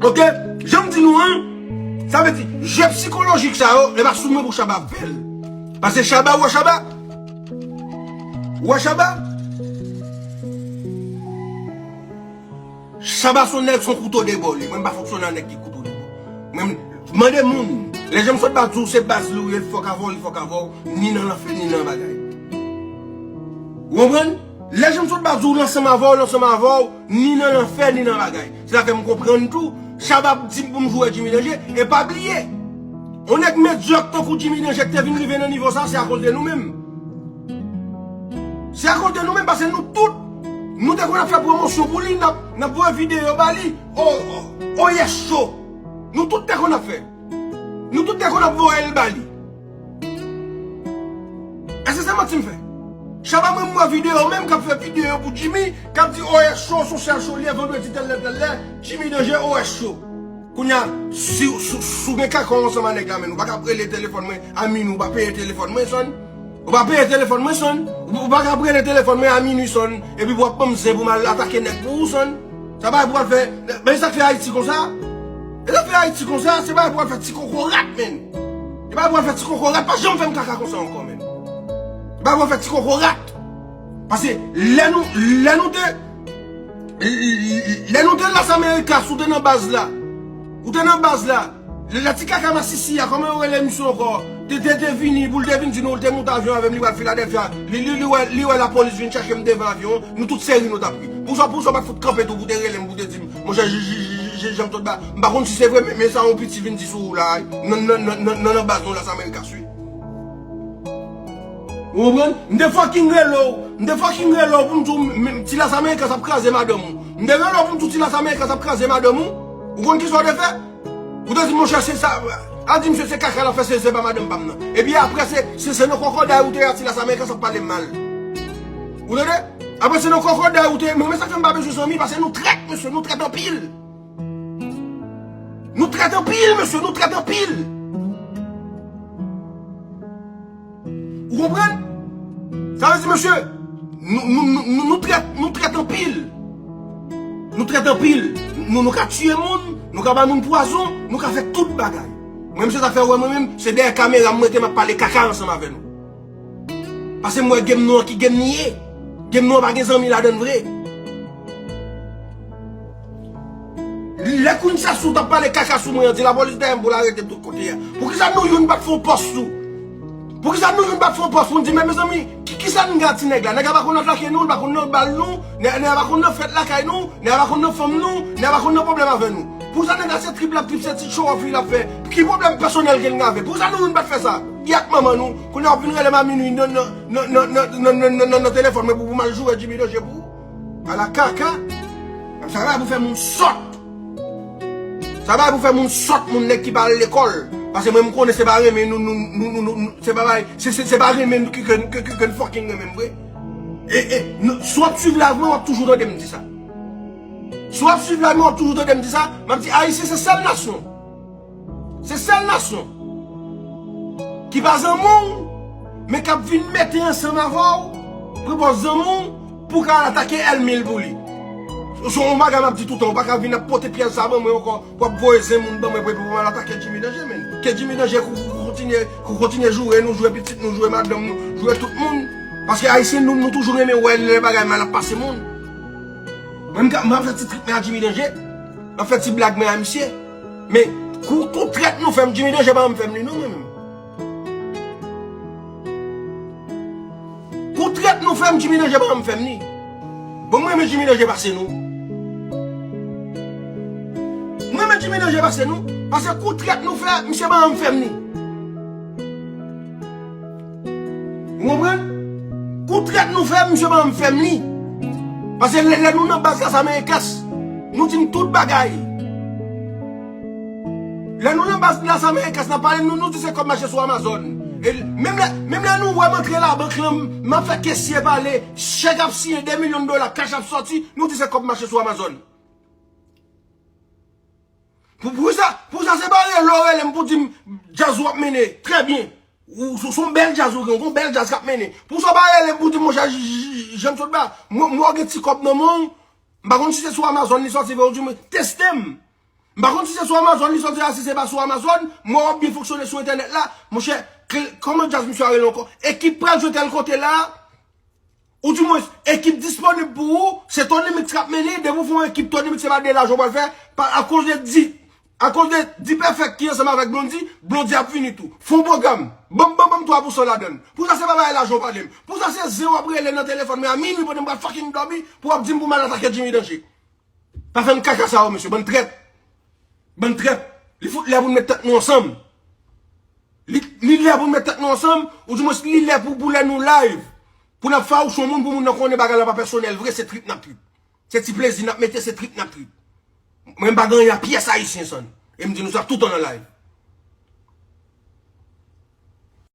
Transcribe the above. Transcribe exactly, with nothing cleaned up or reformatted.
Ok? Jan m di nou an, sa vle di, jwe sikolojik sa yo, e pa sou mwen pou Shabba fè l. Paske Shabba, ou wè Shabba? Ou wè Shabba? Shabba se yon nèg, se yon kouto de bò li. Mwen, m pa fonksyone ak nèg ki kouto de bò. Mwen, mande moun. Lè jan m sot ba di w se baz li ou ye, l fòk avè w, li fòk avè w, ni nan lanfè, ni nan bagay. Ou konprann? Lè jan m sot ba di w l ansanm avè w, l ansanm avè w, ni nan lanfè, ni nan bagay. Se sa fè m konprann tou, Shabba ap di m pou m joure Jimmy Danje, e pa bliye, yon nèg medyòk tankou Jimmy Danje ki te vin rive nan nivo sa, se akoz de nou menm. Se akoz de nou menm, paske nou tout, nou te konn ap fè pwomosyon pou li, n ap, n ap voye videyo ba li, o, o, o, yes show. Nou tout te konn ap fè. Nou tout te konn ap voye l ba li. Èske se manti m fè? Shabba, mwen, m wè videyo menm k ap fè videyo pou Jimmy, k ap di, o, yes show, se yon sèl show li ye, vandredi tèl lè, tèl lè, Jimmy Danje, o, yes show. Kounye a, si, si, si w gen kaka w ansanm a nèg la, men ou pa ka ap rele telefòn mwen a minwi, ou pa peye telefòn mwen, son. Ou pa peye telefòn mwen, son. Ou, ou pa ka ap rele telefòn mwen a minwi, son. Epi pou w ap ban m zen pou m al atake nèg pou ou, son. Sa bagay pou w al fè, men sa k fè Ayiti konsa. E sa k fè Ayiti konsa, se bagay pou w al fè ti kokorat, men. Se bagay pou w al fè ti kokorat, pa janm fè m kaka konsa ankò, men. Se bagay pou w al fè ti kokorat. Paske lè nou, lè nou te, lè nou te Las Americas, ou te nan baz la. Ou te nan baz la. Lè, lè ti kaka masisi a, kòman yo rele misye ankò? Te, te, te vini, pou l te vin di nou, l te moute avyon avè m, li pral Filadèlfya. Li, li, li wè, li wè lapolis vin chèche m devan avyon an. Nou tout se ri nou t ap ri. Pou sa, pou sa, w pa t fout kanpe tou, pou te rele m, pou te di m, monchè, j, j, j, j, jan m sot ba. M pa konn si se vre, men, men sa yon piti vin di sou ou la, nan, nan, nan, nan, nan, nan baz nou Las Americas, wi. Ou konprann? M te fucking rele w. M te fucking rele w pou m di w, m, m, ti Las Americas ap kraze madanm ou. M te rele w pou m di w ti Las Americas ap kraze madanm ou. Ou konn kisa w te fè? Ou te di, monchè, se sa. Al di misye se kaka l ap fè, se, se pa madanm pa m nan. Epi apre, se, se, se nan kòkòday ou te ye a ti Las Americas ap pale m mal. Ou tande? Apre, se nan kòkòday ou te ye. Men, men sa k fè m pa bezwen zanmi, paske nou trèt, mesye, nou trèt anpil. Nou trèt anpil, mesye, nou trèt anpil. Ou konprann? Sa vle di, mesye, nou, nou, nou, nou, nou trèt, nou trèt anpil. Nou trèt anpil. Nou, nou ka tiye moun, nou ka bay moun pwazon, nou ka fè tout bagay. Mwen, mesye, sa fè wè mwen menm, se dèyè kamera m rete, m ap pale kaka ansanm avè nou. Paske m wè game nou an ki game li ye. Game nou an pa gen zanmi ladann vre. Lè Queen Sassou t ap pale kaka sou mwen an, di lapolis dèyè m pou l arete m tout kote a. Poukisa nou youn pa t fè yon pòs sou? Poukisa nou youn pa t fè yon pòs pou n di, men mezanmi, ki, kisa n gen ak ti nèg la? Nèg la pa konn atake nou, l pa konn nan bal nou, nèg, nèg la pa konn nan fèt lakay nou, nèg la pa konn nan fanm nou, nèg la pa konn nan pwoblèm avè nou. Poukisa nèg la se trip l ap trip, se ti show off li l ap fè? Ki pwoblèm pèsonèl ke l gen avè? Poukisa nou youn pa t fè sa? Yèk manman nou, kounye a w ap vin rele m a minwi nan, nan telefòn mwen pou, pou m al joure Jimmy Danje pou ou? Ala kaka. Sa pa pou fè moun sòt. Sa pa pou fè moun sòt, moun nèg ki pa al lekòl. Paske mwen, m konnen se pa renmen nou, nou, nou, nou, nou, nou, se pa, se, se, se pa renmen nou ki, ke, ke, ke, ke n fucking renmen m vre. E, e, nou, si w ap swiv live mwen, w ap toujou tande m di sa. Si w ap swiv live mwen, w ap toujou tande m di sa. M ap di, Ayisyen se sèl nasyon. Se sèl nasyon ki pa zanmi w, men k ap vin mete ansanm avè w, pou pòz zanmi w, pou w ka al atake ènmi l pou li. Se yon bagay m ap di toutan, ou pa ka vin ap pote pyès sa ban mwen ankò, w ap voye zen moun ban mwen pou, pou m al atake Jimmy Danje, men. Ke Jimmy Danje kou, kou, kou kontinye, kou kontinye joure nou, joure pitit nou, joure madanm nou, joure tout moun. Paske Ayisyen, nou, nou toujou renmen wè lè bagay mal ap pase moun. Mwen, m ka, m ap fè ti trik mwen a Jimmy Danje, m ap fè ti blag mwen a misye. Men, kou, kou trèt nou fè m, Jimmy Danje pa janm fè m li non, mwen menm. Kou trèt nou fè m, Jimmy Danje pa janm fè m li. Bon, mwen renmen Jimmy Danje pase nou. Mwen renmen Jimmy Danje pase nou, paske kou trèt nou fè, misye pa janm fè m li. Ou konprann? Kou trèt nou fè, misye pa janm fè m li. Paske lè, lè nou nan baz Las Americas, nou di m tout bagay. Lè nou nan baz Las Americas, n ap pale, nou, nou di se kòb mache sou Amazon. E menm lè, menm lè nou wè m antre labank lan, m ap fè kesye pale, chèk ap siyen de milyon dola, kach ap sòti, nou di se kòb mache sou Amazon. Pou, pou sa, pou sa se bare lè w rele m pou di m djaz ou ap mennen, trè byen. Ou, se, se yon bèl djaz ou gen, ou gen yon bèl djaz k ap mennen. Pou sa w pa rele m pou di m, monchè, j, j, j, jan m sot ba, mwen, mwen gen ti kòb nan men w, m pa konn si se sou Amazon li sòti vre, ou di mwen, teste m. M pa konn si se sou Amazon li sòti a, si se pa sou Amazon, m wè w ap byen fonksyone sou entènèt la. Monchè, kòman djaz misye a rele ankò? Ekip pral jwe tèl kote la. Ou di mwens, ekip disponib pou ou, se Tony Mix k ap mennen, depi w fè yon ekip Tony Mix, se pa de lajan w pral fè, pa, akoz de di, akoz de D-Perfect ki ansanm avèk Blondy, Blondy ap vini tou. Fè yon pwogram, banm, banm, banm twa pousan ladann. Pou sa se pa bagay lajan w pale m. Pou sa se zen w ap rele nan telefòn mwen a minui pandan m pral fucking dòmi, pou w ap di m pou m al atake Jimmy Danger. Pa fè m kaka sa yo, mesye, bann trèt. Bann trèt. Li fout lè pou n met tèt nou ansanm. Li, li lè pou n met tèt nou ansanm, ou di mwens li lè pou, pou lè nou live. Pou n ap fawouch yon moun, pou moun nan konnen bagay la pa pèsonèl vre, se trip n ap trip. Se ti plezi n ap mete, se trip n ap trip. Mwen m pa gen anyen a pyès ayisyen san nou. E m di nou sa toutan nan live.